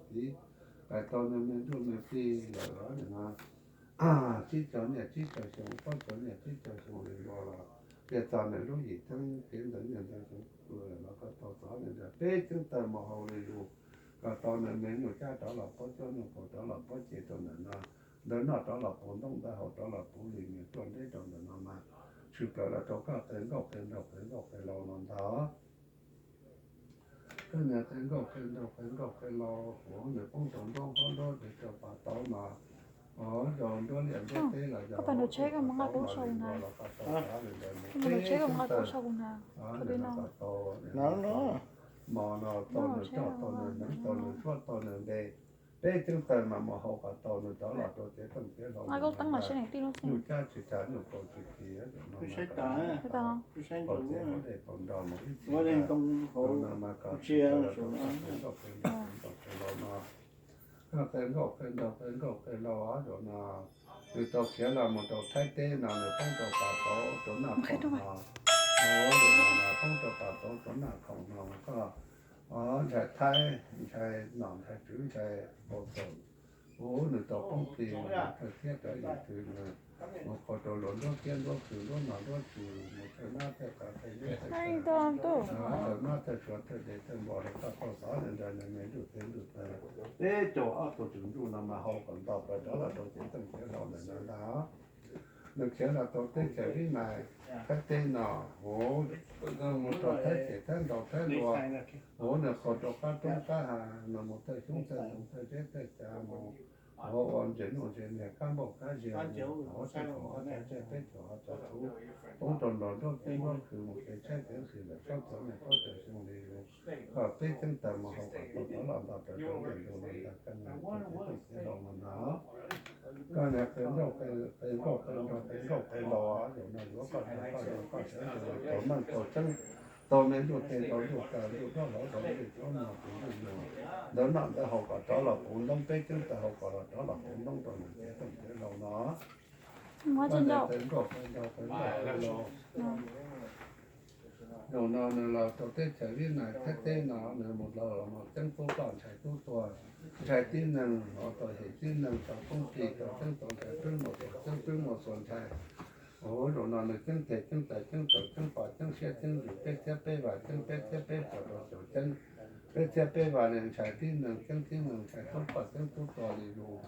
txiv, pais tau nws me ntuj me plig lawm los nim no tsib caug niaj tsib caug xyoo, plaub caug niaj tsib caug xyoo li los, ces txog nws lub yim teeb kev ntawd niaj ntawd xyoo los koj tau txog nws peb ceeb tawg mus hau li lus, kom tau nws me nyuam cab rov los puab cuab, nyuam qus rov los puab ceg rau ntawm no, ntawv noj rov los puv ntoob, ntawv haus rov los puv lis, nws tuaj nreb rau ntawm no mas tshwm plaws los rau koj qe nkauj qe nraug qe nkauj qe laus no ntag. Koj niag qe nkauj qe nraug qe nkauj qe laus, nws poob rau nruab nqab nruab ntiaj rau pas tauv no, rau nruab liaj nruab teb los yog tsheb los koj mus nqa tuaj sau na, tsheb koj mus nqa tuaj sau na, tau li no. Mos no tau nws coj, tau nws neev, tau nws suab, tau nws npe, peb ceeb tawg mas mus hau kom tau nws rov los rau tsev tooj tsev hlau. Nyuj cab tsis tag, nyuj kaus tsis kis, no mas kom tau tsev hauv dej hauv nrog mus ib txhis, no mas kom tsis tau los rau qe nkauj qe nraug qe nkauj qe laus no. Koj qe nkauj qe nraug qe nkauj qe laus zaum no, nws tau khiav los mus rau Thaib teb no, nws poob rau pas tauv rau Naj Khoom no, zaum no mas poob rau pas tauv rau Naj Khoom no, koj ntshai Thaib, ntshai nom ntshai tswv, ntshai Pau Xaum, ua nws tau poob plig, thawj thiab rov yim twg nws mus qhau rau luag nruab kiab nruab khw, nruab no nruab tswv, mus thawj nab thawj qav thawj liab thawj tsa, thawj mab thawj suav thawj dev thawj npua los koj tau xav li ntawd, nws me ntuj teb ntuj taw, peb caug ob tug tswv ntuj no mas hau kom nto plaws rov los rau tsev tooj tsev hlau ntawm no ntag. Nws khiav los tau teb chaws Vib Nais Thaib teb no, hu, mus rau Thaib Cem Thaib Ntau Thaib Lua, hu, nws qhau rau qab roob qab hav, nws mus thawj xyoob thawj ntoo thawj zeb thawj tsav mus, hu, ua ntses nuj ntses niag kab npauj kab ziag, hu, thawj caug ob tsav zej peb caug ob tsav txhuv, poob rau nrog nruab kiab nruab khw mus kev tshaib kev nqhis lawm plaub caug niaj plaub caug xyoo li, koj peb ceeb tawg mus hau kom tau rov los nto plaws rau ntiaj ntug no ntag, koj niag qe nkauj qe nraug qe nkauj qe laus, zaum no yuav koj tau koj yuav koj sawv ntxov tau meej tau tseeb, tau me ntuj teb tau ntuj taw ntuj duab hauv tau ntuj duab no tus ntuj no, ntawv noj ntawv haus kom rov los puv ntoob, peb ceeb tawg hau kom los rov los puv ntoob rau nws tsev tooj tsev hlau no. Qe nkauj qe nraug qe nkauj qe laus. Zaum no nws los rau teb chaws Vib Nais Thaib teb no, nws mus laus los mus ceeb tub ploj ntshai tub tuag, ntshai tib neeg, ho tau hem tib neeg, tau poob plig, tau ceeb tau ntshai, peb muaj xuas ceeb peb muaj xuas ntshai. Hu, zaum no nws ceeb tes ceeb taw ceeb tsaus ceeb pom ceeb siab ceeb ntsws peb txhiab peb vas ceeb peb txhiab peb puas rau caum ceeb, peb txhiab peb vas li ntshai tib neeg ceeb tib neeg ntshai tub ploj ceeb tub tuag li lus.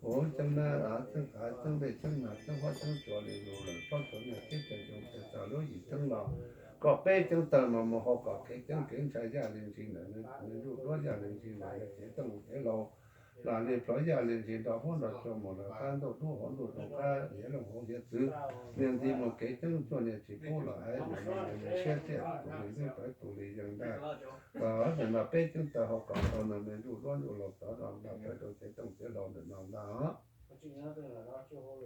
Hu, ceeb nab ceeb qav ceeb dej ceeb nas ceeb huab ceeb cua li lus lawm plaub caug niaj tsib caug xyoo ces txog lub yim teeb los kom peb ceeb tawg mas mus hau kom kev ceeb kev ntshai yaj li ntsis ntawm nws ntuj duab yaj li ntsis ntawm nws tsev tooj tsev hlau los li plov yaj li ntsis nrog huab nrog cua mus lawm qab ntuj dub hauv ntuj doo qab hiav looj hauv hiav txwv, niag ntxi mus kev ceeb cuaj niag tsis pub los hais mus no nws siab tiaj tus li ntub tawv tus li yees ntag. Kom nim no peb ceeb tawg hau kom tau nws me ntuj duab ntuj laus tod los nto plaws rau tsev tooj tsev hlau ntawm no ntag.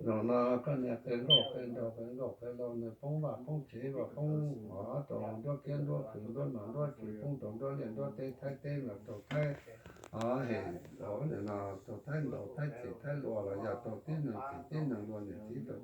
Zaum no koj niag qe nkauj qe nraug qe nkauj qe laus nws poob vaj poob tsev vaj poob hov rau nruab kiab nruab khw nruab no nruab tswv poob rau nruab liaj nruab teb Thaib teb no rau Thaib, hov hem no rau Thaib Ntau Thaib Cem Thaib Lua los yog rau tib neeg Cem tib neeg Lua niam txiv rau